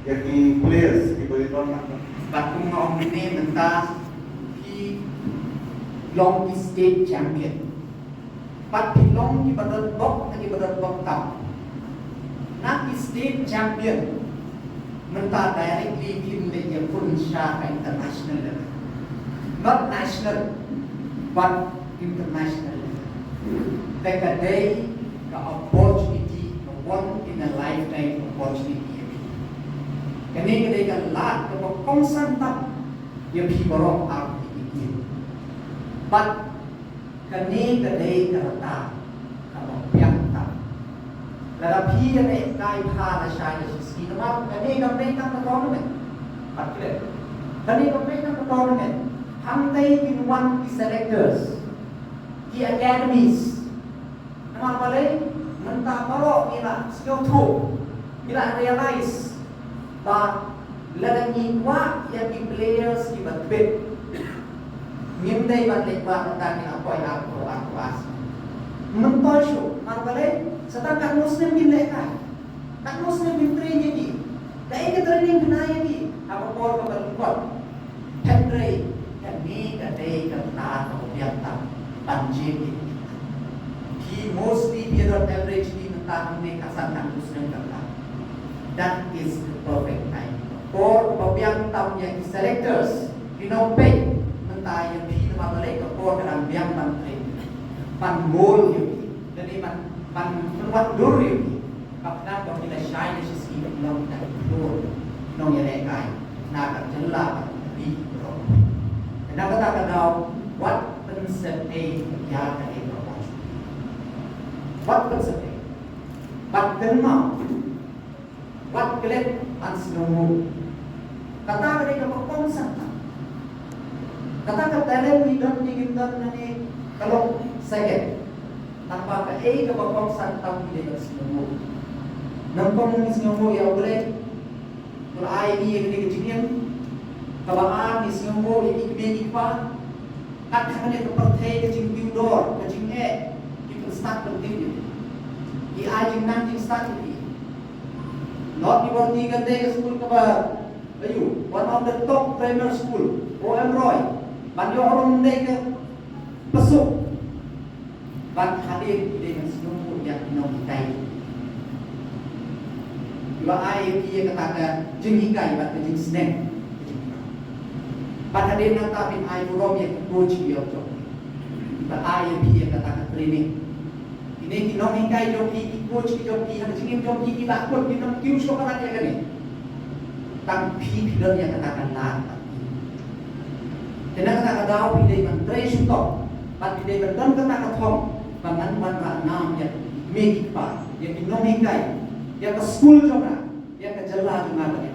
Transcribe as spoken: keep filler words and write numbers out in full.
Ïa ki players kiba ïadon lang. Bad kum nga ong mynne mynta phi long ki state champion. Bad phi long kiba don bok na kiba don bok tam. Na ki state champion mynta directly phin leit ïakhun sha ka international level. Not national, but international level. Te ka dei ka opportunity, ka once in a lifetime opportunity ïa phi. Kane ka dei ka lad kaba kongsan tam ïa phi baroh ar phi ki. Bad kane ka dei ka rta kaba biang tam. Lada phi ïalehkai bha la shai la shiski namar kane kam dei tang ka tournament. Pat klet. Kane kam dei tang ka tournament. Hangtei kin wan ki selectors, ki academies. Namar balei mynta baroh ngi la sngewthuh, ngi la realize ba lada ngi kwah ïa ki players kiba tbit, ngim dei ban leit wad mynta ngi la poi ar crore ar crore. Myntoi shuh, namar balei? Sa tang katno snem kin lehkai. Katno snem phin train ïa ki? Kaei ka training phin ai ïa ki? Ha ka por kaba lyngkot. Hynrei kane ka dei ka rta kaba biang tam ban jied ïa ki. Phi mostly phi don average phi mynta hangne khatsan khatwei snem ka rta. That is the perfect time. Ka por kaba biang tam ïa ki selectors ki nongpeit mynta ïa phi namar balei ka por ka dang biang ban train, ban mold ïa ki. Kane ban ban pynwad dur ïa ki. Ba khnang ba ki la shai la shiski ba ki long kita ki khlur, ki nongïalehkai na ka jylla bad ka ri baroh. Te na kata ka daw wat pynsep ei ïa kane ka opportunity. Wat pynsep ei. Bad kynmaw, wat klet ban sngewnguh. Kata ka dei kaba kongsan tam. Kata ka talent ngi don ne ngim don, kane ka long second. Tang ba kaei kaba kongsan tam ngi dei ban sngewnguh. Nyngkong ngi sngewnguh ïa U Blei ba u la ai ïa ngi kane ka jingim. Kaba ar ngi sngewnguh ïa ki kmie ki kpa. Kat ha kane ka pyrthei ka jingkiew dor, ka jingeh, ki pynstad pyntip ïa ki. Ki ai jingnang jingstad ïa ki. North Tiber Tea ka dei ka skul kaba, aiu, one of the top primary school, O M Roy. Ban ïoh ruh ym dei kaba suk. Bad hadien ki dei ban sngewnguh ïa ki nonghikai kiba ai ïa phi ïa kata ka jinghikai bad ka jingsneng. Bad hadien nangta phin ai burom ïa ki coach ki ïa jong phi, kiba ai ïa phi ïa kata ka training. Kine ki nonghikai jong phi, ki coach ki jong phi, ha ka jingim jong phi ki la kut, kim kiew shuh palat ïa kane. Tang phi phi don ïa kata ka lad. Te na kata ka daw phi dei ban trei shitom bad phi dei ban don kata ka thong ba ngan wanrah nam ïa ki kmie ki kpa, ïa ki nonghikai, ïa ka skul jong nga, ïa ka jylla jong nga.